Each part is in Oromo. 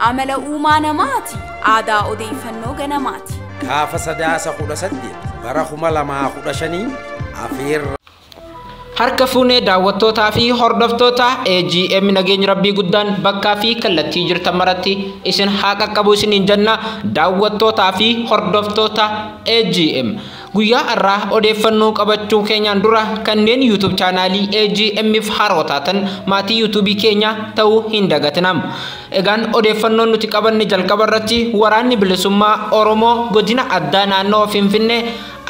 Amala uumaa namaati. Aadaa odeeffannoo ganamaati. Gaafa sadaasa 18 bara 2015 afeerra. Harka fuunee daawwattootaa fi hordoftoota AGM nageenyi rabbii guddaan bakkaa fi kallattii jirtan maratti isin haa qaqqabu isiniin jenna daawwattootaa fi hordoftoota AGM. Guyyaa har'aa odeeffannoo qabachuu keenyaan dura kanneen YouTube chaanaalii AGM'if haroo taatan maatii YouTube keenya ta'uu hin dagatinam. Egaan odeeffannoon nuti qabanne jalqaba irratti waraanni bilisummaa Oromoo godina addaa naannoo Finfinnee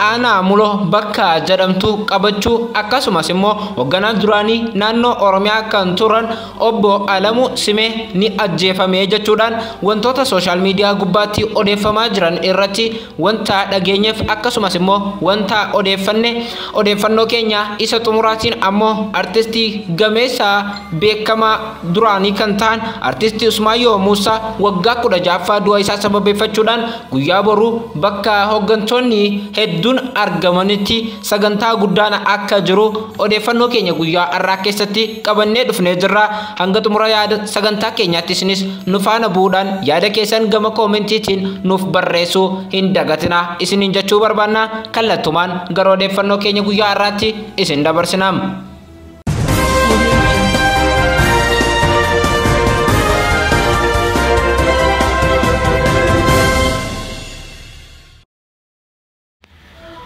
aanaa Muloo bakka jedhamtu qabachuu akkasumas immoo hoogganaa duraanii naannoo Oromiyaa kan turan obbo Alamuu Simee ni ajjeefame jechuudhaan wantoota sooshaal miidiyaa gubbaatti odeeffamaa jiran irratti wanta dhageenyeef akkasumas immoo wanta odeeffanne odeeffannoo keenya isa xumuraatiin ammoo artistii gameessa beekamaa duraanii kan ta'an artistii Usmaayyoo Muusaa waggaa 16ffaa du'a isaa sababeeffachuudhaan guyyaa boruu bakka hooggantoonni hedduun argamanitti sagantaa guddaan akka jiru odeeffannoo keenya guyyaa har'aa keessatti qabannee dhufnee jirra. Hanga xumura yaada sagantaa keenyaatti isinis nu faana bu'uudhaan yaada keessan gama koomentiitiin nuuf barreessuu hin dagatinaa isiniin jechuu barbaanna. Kallattumaan gara odeeffannoo keenya guyyaa har'aatti isin dabarsina.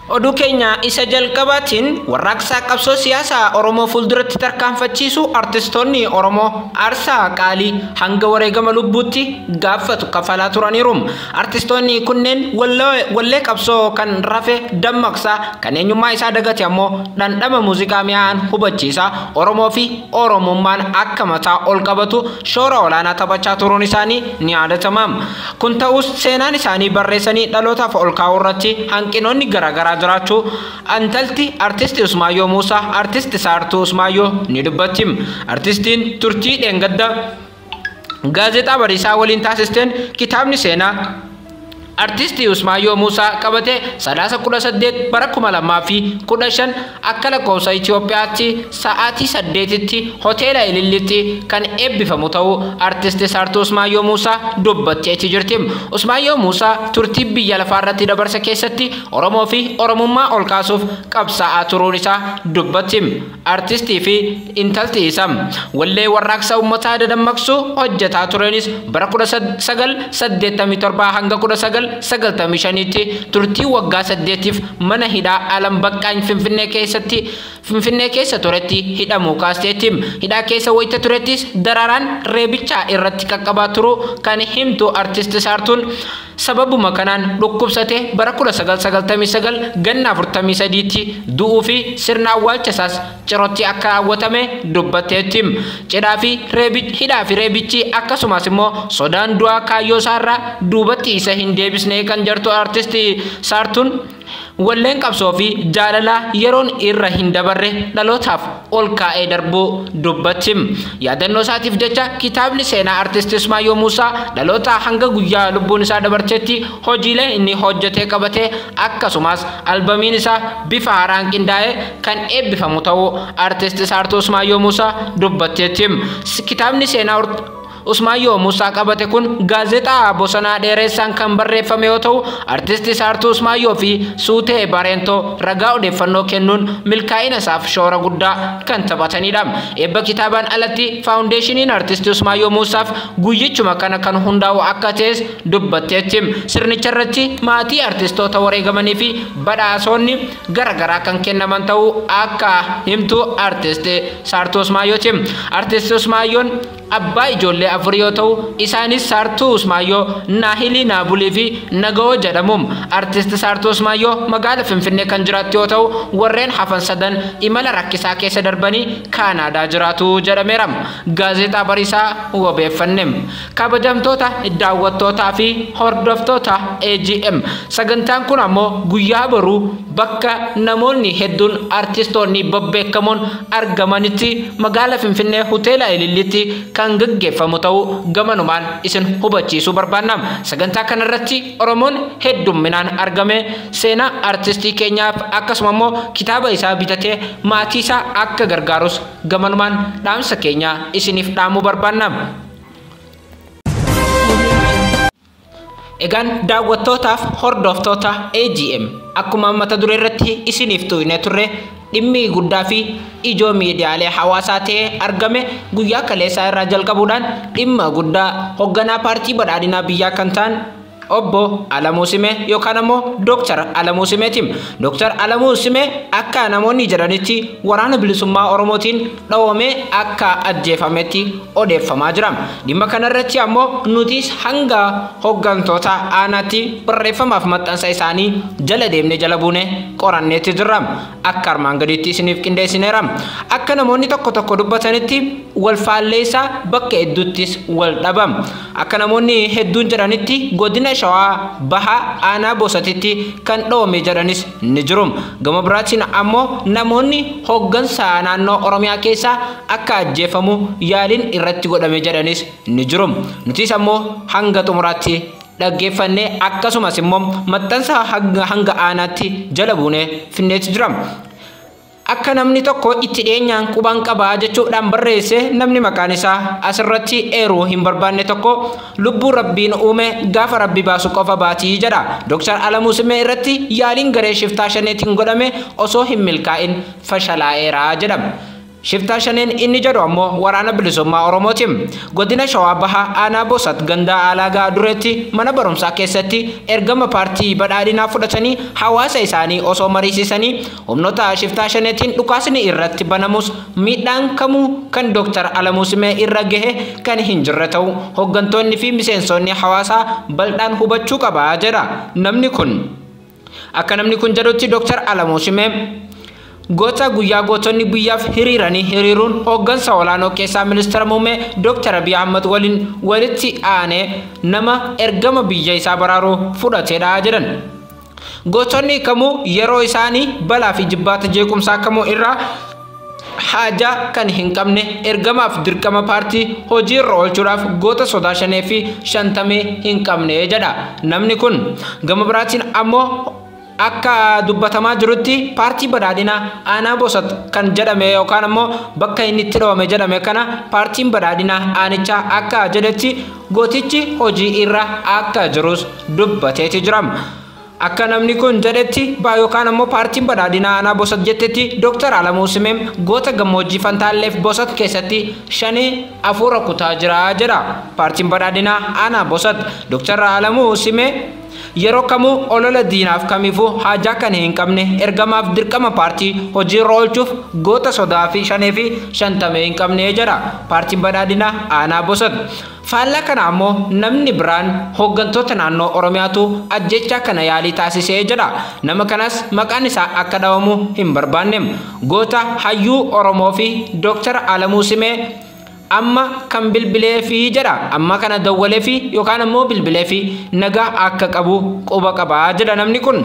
Oduu keenya isa jalqabaatiin warraaqsa qabsoo siyaasaa Oromoo fuulduratti tarkaanfachiisu artistoonni Oromoo aarsaa qaalii hanga wareegama lubbuutti gaafatu kafalaa turaniiru. Artistoonni kunneen wallee qabsoo kan rafe dammaqsaa kan eenyummaa isaa dagate ammoo dhandhama muuziqaa mi'aan hubachiisa Oromoo fi Oromummaan akka mataa ol qabatu shoora olaanaa taphachaa turuun isaanii ni yaadatama. Kun ta'us seenaan isaanii barreessanii dhalootaaf ol kaa'uu irratti hanqinoonni garaagaraa jiraachuu antalti artisti Usmaayyoo Muusaa artisti Saartuu Usmaayyoo ni dubbatti. Artistiin turtii dheengadda gaazexaa Bariisaa waliin taasisteen kitaabni seenaa artistii Usmaayyoo Muusaa qabate sadaasa 18 bara 2015 akka lakkoofsa Itoophiyaatti sa'aatii 8tti hoteela Ilillitti kan eebbifamu ta'uu artisti Saartuu Usmaayyoo Muusaa dubbatteetti jirti. Usmaayyoo Muusaa turtii biyya lafaarratti dabarse keessatti Oromoo fi Oromummaa ol kaasuuf qabsaa'aa turuun isaa dubbatti. Artistii fi intalti isaa wallee warraaqsa uummataa dadammaqsu hojjetaa tureenis bara 1987 hanga 1995tti turtii waggaa 8tiif mana hidhaa Alam Baqqaan Finfinnee keessa turetti hidhamuu kaasteetti. Hidhaa keessa wayita turettis daraaraan reebichaa irratti qaqqabaa turuu kan himtu artisti Saartuun sababuma kanaan dhukkubsate bara 1999 ganna 43tti du'uu fi sirna awwaalcha isaas cirootti akka raawwatame dubbatteetti. Cidhaa fi hidhaa fi reebichi akkasumas immoo sodaan du'aa kaayyoo isaarraa duubatti isa hin deebisne kan jirtu artisti Saartuun walleen qabsoo fi jaalalaa yeroon irra hin dabarre dhalootaaf ol kaa'ee darbuu dubbatti. Yaadannoo isaatiif jecha kitaabni seenaa artisti Usmaayyoo Muusaa dhaloota hanga guyyaa lubbuun isaa dabartetti hojiilee inni hojjetee qabate akkasumas albamiin isaa bifa haaraan qindaa'ee kan eebbifamu ta'uu artisti Saartuu Usmaayyoo Muusaa dubbatteetti. Kitaabni seenaa Usmaayyoo Muusaa qabate kun gaazexaa Bosonaa Dheeressaan kan barreeffame yoo ta'u artisti Saartuu Usmaayyoo fi Suutee Bareentoo ragaa odeeffannoo kennuun milkaa'ina isaaf shoora guddaa kan taphatanidha. Eebba kitaabaan alatti faawundeeshiniin artisti Usmaayyoo Muusaaf guyyichuma kana kan hundaa'u akka ta'es dubbatteetti. Sirnicha irratti maatii artistoota wareegamanii fi badhaasonni garaagaraa kan kennaman ta'uu akka himtu artisti Saartuu Usmaayyooti. Artisti Usmaayyoon abbaa ijoollee 4 yoo ta'u isaanis Saartuu Usmaayyoo, Naahilii Naabulii fi Nagawoo jedhamu. Artisti Saartuu Usmaayyoo magaala Finfinnee kan jiraattu yoo ta'u warreen hafan sadan imala rakkisaa keessa darbanii Kaanaadaa jiraatu jedhameera. Gaazexaa Bariisaa wabeeffanne. Kabajamtoota daawwattootaa fi hordoftoota AGM sagantaan kun ammoo guyyaa boruu bakka namoonni hedduun artistoonni babbeekamoon argamanitti magaala Finfinnee hoteela Ilillitti kan gaggeeffamu ta'uu gamanumaan isin hubachiisuu barbaanna. Sagantaa kanarratti Oromoon heddumminaan argame seenaa artistii keenyaaf akkasuma immoo kitaaba isaa bitatee maatii isaa akka gargaarus gamanumaan dhaamsa keenya isiniif dhaamuu barbaanna. Egaan daawwattootaaf hordoftoota AGM akkuma mata duree irratti isiniif tuqne turre dhimmi guddaa fi ijoo miidiyaalee hawaasaa ta'ee argame guyyaa kaleessaa irraa jalqabuudhaan dhimma guddaa hoogganaa paartii badhaadhinaa biyyaa kan ta'an Obbo Alamuu Simee yookaan ammoo Dooktar Alamuu Simeeti. Dooktar Alamuu Simee akka namoonni jedhanitti waraana bilisummaa Oromootiin dhawamee akka ajjeefametti odeeffamaa jira. Dhimma kanarratti ammoo nutis hanga hooggantoota aanaatti barreeffamaaf maxxansa isaanii jala deemnee jala buune qoranneetti jirra. Akka armaan gadiitti isiniif qindeessineera. Akka namoonni tokko tokko dubbatanitti wal faalleessaa bakka hedduuttis wal dhaba. Akka namoonni hedduun jedhanitti godina Shawaa Bahaa aanaa Bosatitti kan dhawame jedhanis ni jiru. Gama biraatiin ammoo namoonni hooggansa naannoo Oromiyaa keessaa akka ajjeefamu yaaliin irratti godhame jedhanis ni jiru. Nutis ammoo hanga xumuraatti dhaggeeffannee akkasumas immoo maxxansa hanga aanaatti jala buunee finneetu jira. Akka namni tokko itti dhiyeenyaan quban qabaa jechuudhaan barreesse namni maqaan isaa asirratti eeruu hin barbaanne tokko lubbuu rabbiin uume gaafa rabbi baasu qofa baatii jedha. Dooktar Alamuu Simee irratti yaaliin garee shiftaa shaneetiin godhame osoo hin milkaa'in fashalaa'eera jedha. Shiftaa shaneen inni jedhu ammoo waraana bilisummaa Oromooti. Godina Shawaa Bahaa aanaa Bosat gandaa Alaagaa Dureetti mana barumsaa keessatti ergama paartii badhaadhinaa fudhatanii hawaasa isaanii osoo mariisisanii humnoota shiftaa shaneetiin dhukaasni irratti banamus miidhaan kamuu kan Dooktar Alamuu Simee irra gahe kan hin jirre ta'u hooggantoonni fi miseensonni hawaasaa bal'aan hubachuu qabaa jedha namni kun. Akka namni kun jedhutti Dooktar Alamuu Simee goota guyyaa gootonni biyyaaf hiriiranii hiriiruun hooggansa olaanoo keessaa ministeera muummee Dooktar Abiy Ahmad waliin walitti aanee nama ergama biyya isaa baraaruu fudhatedha jedhan. Gootonni kamuu yeroo isaanii balaa fi jibbaata jeequmsaa kamuu irraa haajaa kan hin qabne ergamaaf dirqama paartii hojiirra oolchuudhaaf goota sodaa shanee fi shantamee hin qabne jedha namni kun. Gama biraatiin ammoo akka dubbatamaa jirutti paartii badhaadhinaa aanaa Bosat kan jedhame yookaan ammoo bakka inni itti dhawame jedhame kana paartiin badhaadhinaa aanichaa akka jedhetti gootichi hojii irra akka jirus dubbateeti jira. Akka namni kun jedhetti yookaan ammoo paartiin badhaadhinaa aanaa Bosat jettetti Dooktar Alamuu Simee goota gammoojjii Fantaalleef Bosat keessatti 5-4 kutaa jira jedha. Paartiin badhaadhinaa aanaa Bosat Dooktar Alamuu Simee yeroo kamuu olola diinaaf kamiifuu haajaa kan hin qabne ergamaaf dirqama paartii hojiirra oolchuuf goota sodaa fi shanee fi shantamee hin qabne jedha paartiin badhaadhinaa aanaa Bosat. Faallaa kana ammoo namni biraan hooggantoota naannoo Oromiyaatu ajjechaa kana yaalii taasisee jedha. Nama kanas maqaan isaa akka dhawamu hin barbaanne. Goota hayyuu Oromoo fi Dooktar Alamuu Simee amma kan bilbilee fi jedha. Amma kana dawwalee fi yookaan ammoo bilbilee fi nagaa akka qabu quba qabaa jedha namni kun.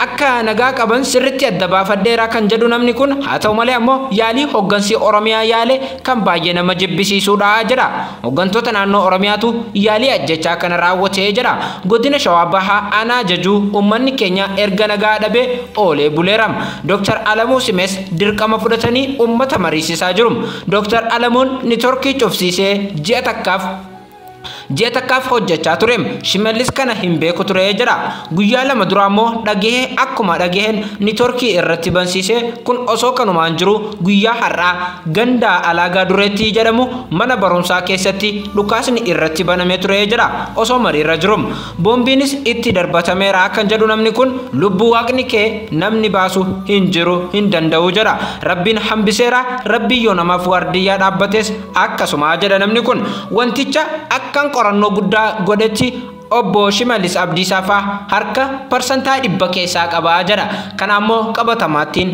Akka nagaa qaban sirriitti adda baafadheera kan jedhu namni kun haa ta'u malee ammoo yaalii hooggansi Oromiyaa yaale kan baay'ee nama jibbisiisuudha jedha. Hooggantoota naannoo Oromiyaatu yaalii ajjechaa kana raawwatee jedha. Godina Shawaa Bahaa aanaa Jajuu uummanni keenya erga nagaa dhabee oolee buleera. Dooktar Alamuu Simees dirqama fudhatanii uummata mariisisaa jiru. Dooktar Alamuun niitoorkii cufsiisee ji'a takkaaf hojjechaa ture. Shimallis kana hin beeku ture jedha. Guyyaa lama dura ammoo dhagahee akkuma dhagaheen niitoorkii irratti bansiisee kun osoo kanumaan jiru guyyaa har'aa ganda Alaagaa Dureetti jedhamu mana barumsaa keessatti dhukaasni irratti banamee ture jedha osoo mariirra jiru. Boombiinis itti darbatameera kan jedhu namni kun lubbuu waaqni kee namni baasu hin jiru hin danda'u jedha. Rabbiin hambiseera, rabbi yoo namaaf waardiyyaa dhaabbates akkasuma jedha namni kun. Wanticha akkan qorannoo guddaa godhetti obbo Shimallis Abdiisaa fa'aa harka 100% keessaa qabaa jedha. Kana ammoo qabatamaattiin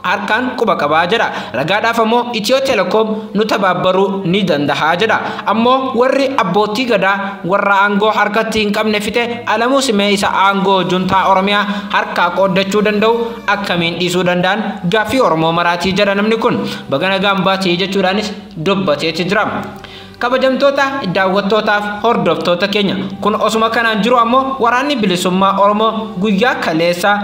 harkaan quba qabaa jedha. Ragaadhaaf ammoo Itiyoo Telekoom nu tabaabbaruu ni danda'a jedha. Ammoo warri abbootii gadaa warra aangoo harkatti hin qabne fite Alamuu Simee isa aangoo juntaa Oromiyaa harkaa qooddachuu danda'u akkamiin dhiisuu danda'an gaaffii Oromoo maraatii jedha namni kun. Baga nagaan baatii jechuudhaanis dubbateeti jira. Kabajamtoota daawwattootaaf hordoftoota keenya kun osuma kanaan jiru ammoo waraanni bilisummaa Oromoo guyyaa kaleessaa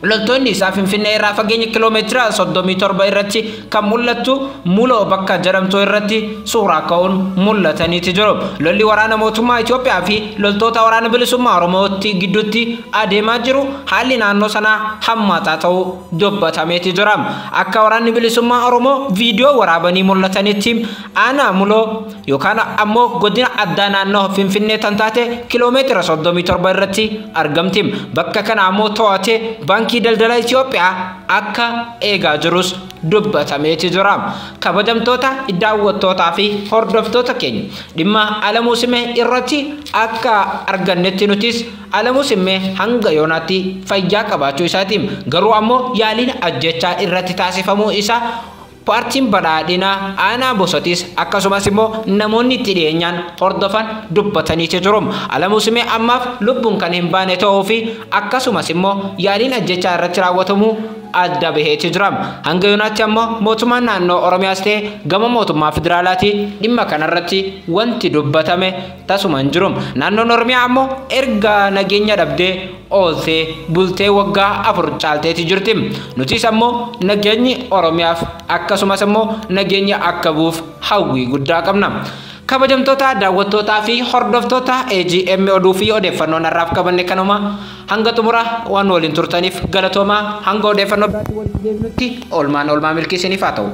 Loltoonni isaa Finfinnee irraa fageenya kiiloomeetira 37 irratti kan mul'attu Muloo bakka jedhamtu irratti suuraa ka'uun mul'ataniiti jiru. Lolli waraana mootummaa Itoophiyaa fi loltoota waraana bilisummaa Oromootti gidduutti adeemaa jiru haalli naannoo sanaa hammaataa ta'uu dubbatameeti jira. Akka waraanni bilisummaa Oromoo viidiyoo waraabanii mul'atanitti aanaa Muloo yookaan ammoo godina addaa naannoo Finfinnee tan taate kiiloomeetira 37 irratti argamti. Bakka kana ammoo to'atee baankii daldala Itoophiyaa akka eegaa jirus dubbatameeti jira. Kabajamtoota daawwattootaa fi hordoftoota keenya dhimma Alamuu Simee irratti akka argannetti nutis Alamuu Simee hanga yoonaatti fayyaa qabaachuu isaatiin garuu ammoo yaaliin ajjechaa irratti taasifamuu isaa paartiin badhaadhinaa aanaa bosotis akkasumas immoo namoonni itti dhiyeenyaan hordofan dubbataniiti jiru. Alamuu Simee ammaaf lubbuun kan hin baane ta'uu fi akkasumas immoo yaaliin ajjechaa irratti raawwatamuu adda baheeti jira. Hanga yoonaatti ammoo mootummaan naannoo Oromiyaas ta'e gama mootummaa federaalaati dhimma kanarratti wanti dubbatame tasuma hin jiru. Naannoon Oromiyaa ammoo erga nageenya dhabdee ooltee bultee waggaa 4 caalteeti jirti. Nutis ammoo nageenyi Oromiyaaf akkasumas immoo nageenya akka bu'uuf hawwii guddaa qabna. Kabajamtoota daawwattootaa fi hordoftoota AGM oduu fi odeeffannoo narraaf qabanne kanuma hanga xumura waan waliin turtaniif galatoomaa hanga odeeffannoo biraatti walitti deebinutti oolmaan oolmaa milkii isiniif haa ta'u.